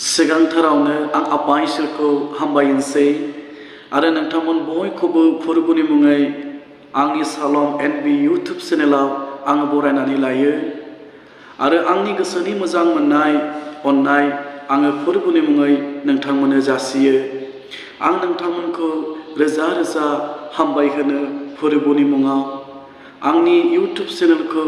सिगांथारावनो आं आफा इसोरखौ हामबायनोसै आरो नोंथांमोन बयखौबो फोरबोनि मुङै आंनि सालम एनबि इउटुब चेनेलाव आं बरायनानै लायो आरो आंनि गोसोनि मोजां मोननाय अननाय आङो फोरबोनि मुङै नोंथांमोननो जासियो। आं नोंथांमोनखौ रोजा रोजा हामबाय होनो फोरबोनि मुङाव आंनि इउटुब चेनेलखौ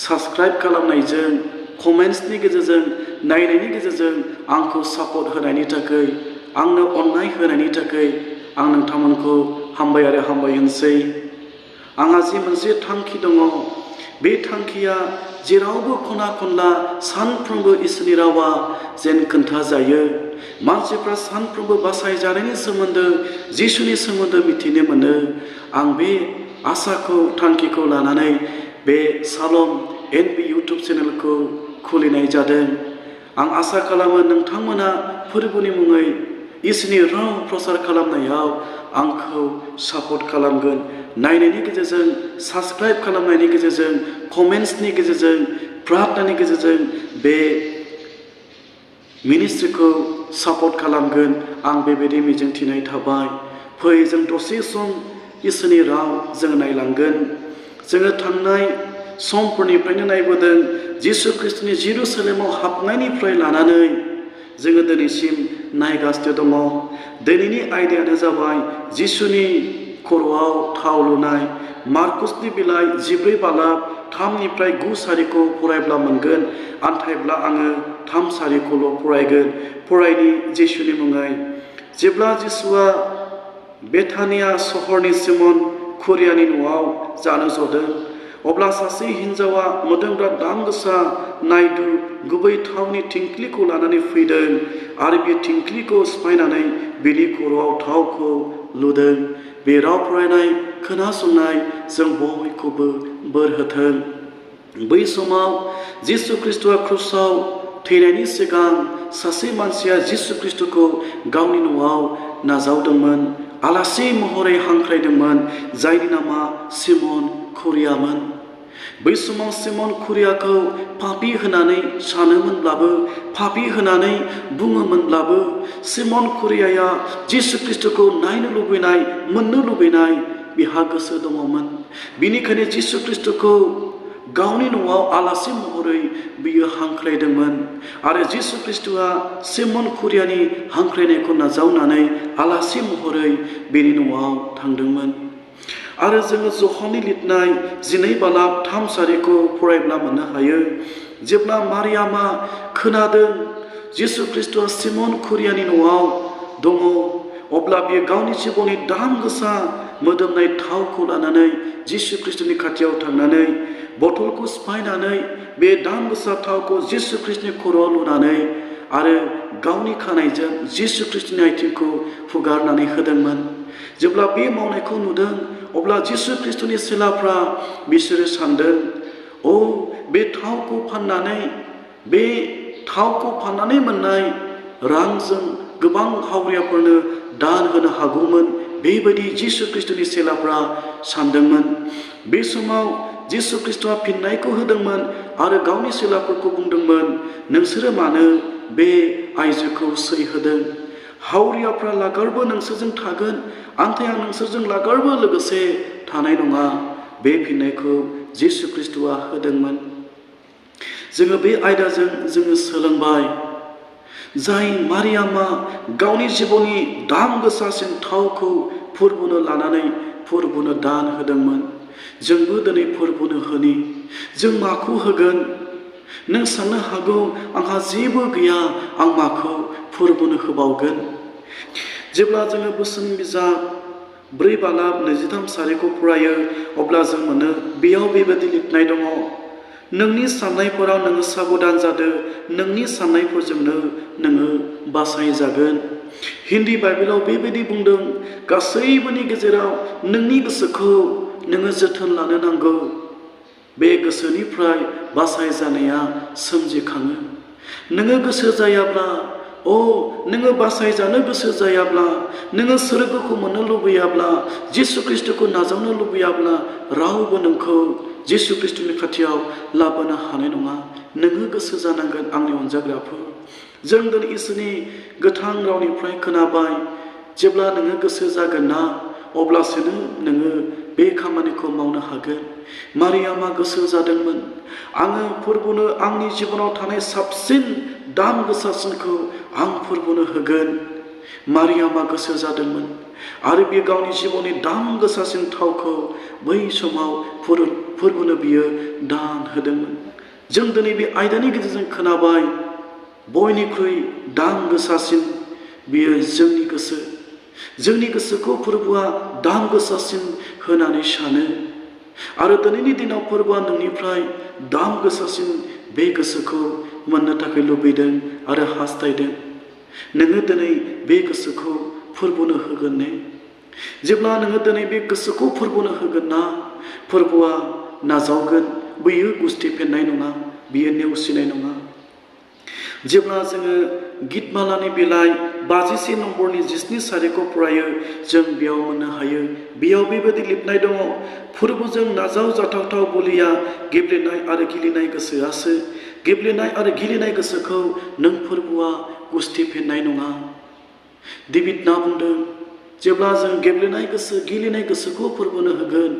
साबस्क्राइब खालामनायजों कमेन्ट्सनि गेजेरजों नायनायनि गेजेरजों आंखौ सापर्ट होनायनि थाखाय आंनो अननाय होनायनि थाखाय आं नोंथांमोनखौ हामबाय आरो हामबाय होनसै। आंहा जि मोनसे थांखि दङ, बे थांखिया जेरावबो खना खनला सानफ्रोमबो इसोरनि रावा जेन खोन्थाजायो, मानसिफ्रा सानफ्रोमबो बासायजानायनि सोमोन्दो जिसुनि सोमोन्दो मिथिनो मोनो। आं बे आसाखौ थांखिखौ लानानै बे सालम एनबि इउटुब चेनेलखौ खुलिनाय जादों। आं आसा खालामो नोंथांमोना फोरबोनि मुङै इसोरनि राव प्रसार खालामनायाव आंखौ सापर्ट खालामगोन। नायनायनि गेजेरजों, साबस्क्राइब खालामनायनि गेजेरजों, कमेन्ट्सनि गेजेरजों, प्रार्थनानि गेजेरजों बे मिनिस्ट्रिखौ सापर्ट खालामगोन। आं बेबायदि मिजिंथिनाय थाबाय। फै जों दसे सम इसोरनि राव जों नायलांगोन। जोङो थांनाय समफोरनिफ्रायनो नायबोदों जिसु ख्रिस्टनि जेरुसालेमाव हाबनायनिफ्राय लानानै जोङो दिनैसिम नायगासिनो दङ। दिनैनि आयदायानो जाबाय जिसुनि खर'आव थाव लुनाय। मार्कुसनि बिलाइ 14 बालाब 3-9 सारिखौ फरायब्ला मोनगोन, आन्थायब्ला आङो 3 सारिखौल' फरायगोन। फरायनि जिसुनि मुङै। जेब्ला जिसुआ बेथानिया सहरनि सिमन खुरियानि न'आव जानो जदों, अब्ला सासे हिन्जावा मोदोमग्रा दाम गोसा नायदु गुबै थावनि थिंख्लिखौ लानानै फैदों आरो बे थिंख्लिखौ सिफायनानै बिनि खर'आव थावखौ लुदों। बे राव फरायनाय खोनासंनाय जों बयखौबो बोर होथों। बै समाव जिसु ख्रिस्ट'आ क्रुसाव थैनायनि सिगां सासे मानसिया जिसु ख्रिस्ट'खौ गावनि न'आव नाजावदोंमोन, आलासि महरै हांख्रायदोंमोन, जायनि नामा सिमन खुरियामोन। बै समाव सिमन खुरियाखौ पापी होनानै सानोमोनब्लाबो, पापी होनानै बुङोमोनब्लाबो, सिमन खुरियाया जिसु ख्रिस्ट'खौ नायनो लुबैनाय, मोननो लुबैनाय बिहा गोसो दङमोन। बिनिखायनो जिसु ख्रिस्ट'खौ गावनि न'आव आलासि महरै बियो हांख्रायदोंमोन आरो जिसु ख्रिस्ट'आ सिमन खुरियानि हांख्रायनायखौ नाजावनानै आलासि महरै बेनि न'आव थांदोंमोन। आरो जोङो ज'हननि लिरनाय 12 बालाब 3 सारिखौ फरायब्ला मोननो हायो। जेब्ला मारियामा खोनादों जिसु ख्रिस्ट'आ सिमन खुरियानि न'आव दङ, अब्ला बियो गावनि जिबननि दाम गोसा मोदोमनाय थावखौ लानानै जिसु ख्रिस्ट'नि खाथियाव थांनानै बथलखौ सिफायनानै बे दाम गोसा थावखौ जिसु ख्रिस्ट'नि खर'आव लुनानै आरो गावनि खानायजों जिसु ख्रिस्ट'नि आथिंखौ हुगारनानै होदोंमोन। जेब्ला बे मावनायखौ नुदों, अब्ला जिसु ख्रिस्ट'नि चेलाफ्रा बिसोरो सानदों, ओ बे थावखौ फाननानै मोननाय रांजों गोबां हावरियाफोरनो दान होनो हागौमोन। बेबायदि जिसु ख्रिस्ट'नि चेलाफ्रा सानदोंमोन। बे समाव जिसु ख्रिस्ट'आ फिननायखौ होदोंमोन आरो गावनि चेलाफोरखौ बुंदोंमोन, नोंसोरो मानो बे आइजोखौ सैहोदों? हावरियाफ्रा लागारबो नोंसोरजों थागोन, आन्थाय आं नोंसोरजों लागारबो लोगोसे थानाय नङा। बे फिननायखौ जिसु ख्रिस्ट'आ होदोंमोन। जोङो बे आयदाजों जोङो सोलोंबाय, जाय मारियामा गावनि जिबननि दाम गोसासिन थावखौ फोरबोनो लानानै फोरबोनो दान होदोंमोन। जोंबो दिनै फोरबोनो होनि। जों माखौ होगोन? नों साननो हागौ, आंहा जेबो गैया, आं माखौ फोरबोनो होबावगोन? जेब्ला जोङो बोसोन बिजाब 4 बालाब 23 सारिखौ फरायो, अब्ला जों मोनो बेयाव बेबायदि लिरनाय दङ, नोंनि साननायफोराव नोङो साबधान जादो, नोंनि साननायफोरजोंनो नोङो बासायजागोन। हिन्दी बाइबेलाव बेबायदि बुंदों, गासैबोनि गेजेराव नोंनि गोसोखौ नोङो जोथोन लानो नांगौ। बे गोसोनिफ्राय बासायजानाया सोमजिखाङो। नोङो गोसो जायाब्ला, नोङो बासायजानो गोसो जायाब्ला, नोङो सोरगोखौ मोननो लुबैयाब्ला, जिसु ख्रिस्ट'खौ नाजावनो लुबैयाब्ला, रावबो नोंखौ जिसु ख्रिस्ट'नि खाथियाव लाबोनो हानाय नङा। नोङो गोसो जानांगोन आंनि अनजाग्राफोर। जों दिनै इसोरनि गोथां रावनिफ्राय खोनाबाय जेब्ला नोङो गोसो जागोन ना अब्लासो नोङो बे खामानिखौ मावनो हागोन। मारियामा गोसो जादोंमोन, आङो फोरबुनो आंनि जिबनाव थानाय साबसिन दाम गोसासिनखौ आं फोरबुनो होगोन। मारियामा गोसो जादोंमोन आरो बे गावनि जिबननि दाम गोसासिन थावखौ बै समाव फोरबुनो बियो दान होदोंमोन। जों दिनै बे आयदानि गेजेरजों खोनाबाय बयनिख्रुइ दाम गोसासिन बियो जोंनि गोसो। जोंनि गोसोखौ फोरबुआ दाम गोसासिन होननानै सानो आरो दिनैनि दिनाव फोरबुआ नोंनिफ्राय दाम गोसासिन बे गोसोखौ मोननो थाखाय लुबैदों आरो हास्थायदों। नोङो दिनै बे गोसोखौ फोरबुनो होगोन ने? जेब्ला नोङो दिनै बे गोसोखौ फोरबुनो होगोन ना फोरबुआ नाजावगोन, बियो गुस्थि फेन्नाय नङा, बियो नेवसिनाय नङा। जेब्ला जोङो गितमालानि बिलाइ 56 नम्बरनि 17 सारिखौ फरायो जों बेयाव मोननो हायो। बेयाव बेबायदि लिरनाय दङ, फोरबुजों नाजाव जाथावथाव बोलिया गेब्लेनाय आरो गिलिनाय गोसोआसो। गेब्लेनाय आरो गिलिनाय गोसोखौ नों फोरबुआ गुस्थि फेन्नाय नङा। डेभिडना बुंदों, जेब्ला जों गेब्लेनाय गोसो गिलिनाय गोसोखौ फोरबुनो होगोन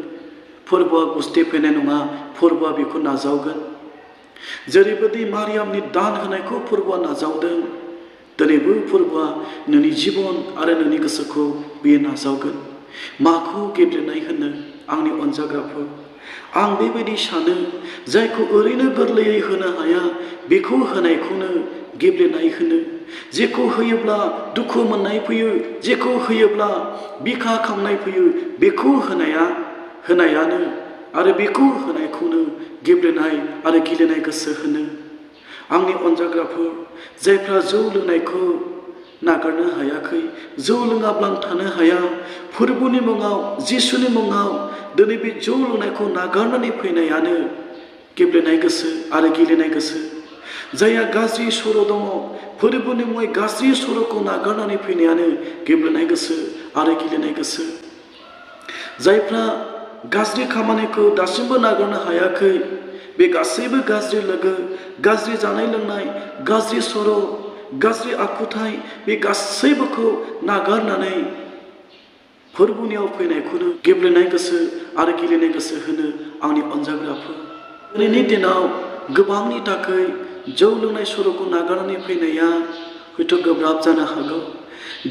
फोरबुआ गुस्थि फेन्नाय नङा, फोरबुआ बेखौ नाजावगोन। जेरैबायदि मारियामनि दान होनायखौ फोरबुआ नाजावदों, दिनैबो फोरबुआ नोंनि जिबन आरो नोंनि गोसोखौ बियो नाजावगोन। माखौ गेब्लेनाय होनो आंनि अनजाग्राफोर? आं बेबायदि सानो, जायखौ ओरैनो गोरलैयै होनो हाया बेखौ होनायखौनो गेब्लेनाय होनो। जेखौ होयोब्ला दुखु मोननाय फैयो, जेखौ होयोब्ला बिखा खामनाय फैयो, बेखौ होनायानो आरो बेखौ होनायखौनो गेब्लेनाय आरो गिलिनाय गोसो होनो। आंनि अनजाग्राफोर, जायफ्रा जौ लोंनायखौ नागारनो हायाखै, जौ लोङाब्ला थानो हाया, फोरबुनि मुङाव जिसुनि मुङाव दिनै बे जौ लोंनायखौ नागारनानै फैनायानो गेब्लेनाय गोसो आरो गिलिनाय गोसो। जायहा गाज्रि सर' दङ, फोरबुनि मुङै गाज्रि सर'खौ नागारनानै फैनायानो गेब्लेनाय गोसो आरो गिलिनाय गोसो। जायफ्रा गाज्रि खामानिखौ दासिमबो नागारनो हायाखै, बे गासैबो गाज्रि लोगो, गाज्रि जानाय लोंनाय, गाज्रि सर', गाज्रि आखुथाय, बे गासैबोखौ नागारनानै फोरबुनियाव फैनायखौनो गेब्लेनाय गोसो आरो गिलिनाय गोसो होनो। आंनि अनजाग्राफोर, दिनैनि दिनाव गोबांनि थाखाय जौ लोंनाय सर'खौ नागारनानै फैनाया हयथ' गोब्राब जानो हागौ।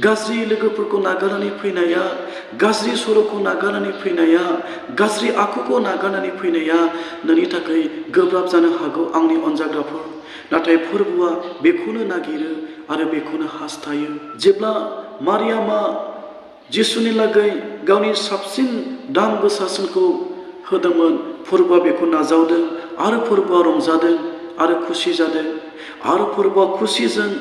गाज्रि लोगोफोरखौ नागारनानै फैनाया, गाज्रि सर'खौ नागारनानै फैनाया, गाज्रि आखुखौ नागारनानै फैनाया नोंनि थाखाय गोब्राब जानो हागौ आंनि अनजाग्राफोर। नाथाय फोरबुआ बेखौनो नागिरो आरो बेखौनो हास्थायो। जेब्ला मारियामा जिसुनि लागै गावनि साबसिन दाम गोसासिनखौ होदोंमोन, फोरबुआ बेखौ नाजावदों आरो फोरबुआ रंजादों आरो खुसि जादों आरो फोरबुआ खुसिजों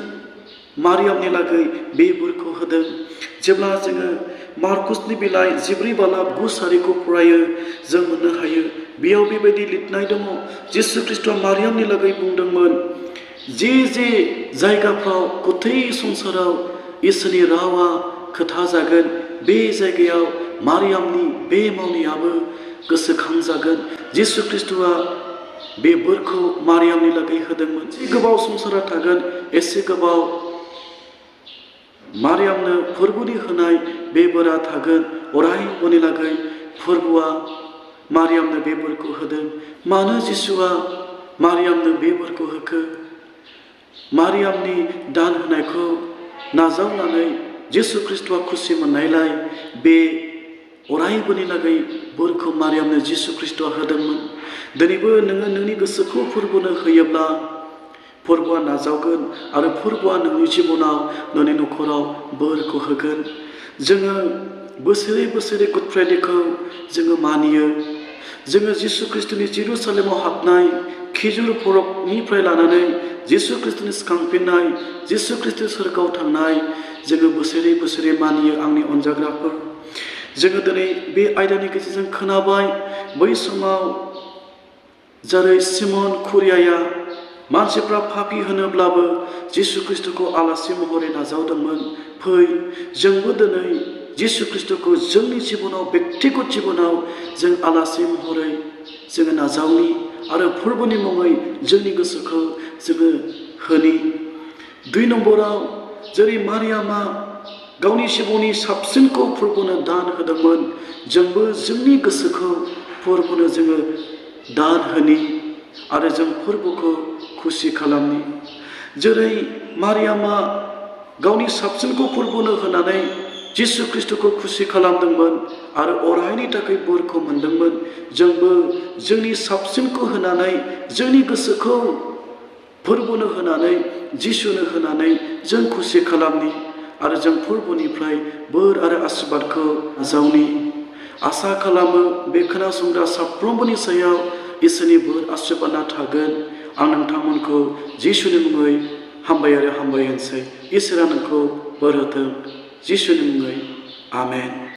मारियामनि लागै बे बोरखौ होदों। जेब्ला जोङो मार्कुसनि बिलाइ 14:9 सारिखौ फरायो जों मोननो हायो। बेयाव बेबायदि लिरनाय दङ, जिसु ख्रिस्ट'आ मारियामनि लागै बुंदोंमोन, जे जायगाफ्राव गोथै संसाराव इसोरनि रावा खोथा जागोन बे जायगायाव मारियामनि बे मावनायाबो गोसोखांजागोन। जिसु ख्रिस्ट'आ बे बोरखौ मारियामनि लागै होदोंमोन। एसे गोबाव संसारा थागोन, एसे गोबाव मारियामनो फोरबुनि होनाय बे बोरा थागोन। अरायबोनि लागै फोरबुआ मारियामनो बे बोरखौ होदों। मानो जिसुआ मारियामनो बे बोरखौ होखो? मारियामनि दान होनायखौ नाजावनानै जिसु ख्रिस्ट'आ खुसि मोननायलाय बे अरायबोनि लागै बोरखौ मारियामनो जिसु ख्रिस्ट'आ होदोंमोन। दिनैबो नोङो नोंनि गोसोखौ फोरबुनो होयोब्ला फोरबुआ नाजावगोन आरो फोरबुआ नोंनि जिबनाव नोंनि न'खराव बोरखौ होगोन। जोङो बोसोरै बोसोरै गुड फ्राइडेखौ जोङो मानियो। जोङो जिसु ख्रिस्ट'नि जेरुसालेमाव हाबनाय, खेजुर फरबनिफ्राय लानानै जिसु ख्रिस्ट'नि सिखांफिननाय, जिसु ख्रिस्ट'नि सोरगोआव थांनाय जोङो बोसोरै बोसोरै मानियो आंनि अनजाग्राफोर। जोङो दिनै बे आयदानि गेजेरजों खोनाबाय, बै समाव जेरै सिमन खुरियाया मानसिफ्रा पापी होनोब्लाबो जिसु ख्रिस्ट'खौ आलासि महरै नाजावदोंमोन। फै जोंबो दिनै जिसु ख्रिस्ट'खौ जोंनि जिबनाव, बेक्तिगत जिबनाव जों आलासि महरै जोङो नाजावनि आरो फोरबुनि मुङै जोंनि गोसोखौ जोङो होनि। 2 नम्बराव जेरै मारियामा गावनि जिबननि साबसिनखौ फोरबोनो दान होदोंमोन, जोंबो जोंनि गोसोखौ फोरबोनो जोङो दान होनि आरो जों फोरबोखौ खुसि खालामनि। जेरै मारियामा गावनि साबसिनखौ फोरबोनो होनानै जिसु ख्रिस्ट'खौ खुसि खालामदोंमोन आरो अरायनि थाखाय बोरखौ मोनदोंमोन, जोंबो जोंनि साबसिनखौ होनानै जोंनि गोसोखौ फोरबोनो होनानै जिसुनो होनानै जों खुसि खालामनि आरो जों फोरबोनिफ्राय बोर आरो आशीर्बादखौ आजावनि। आसा खालामो बे खोनासंग्रा साफ्रोमबोनि सायाव इसोरनि बोर आशीर्बादआ थागोन। आं नोंथांमोनखौ जिसुनि मुङै हामबाय आरो हामबाय होनसै। इसोरा नोंखौ बोर होथों जिसुनि मुङै। आमेन।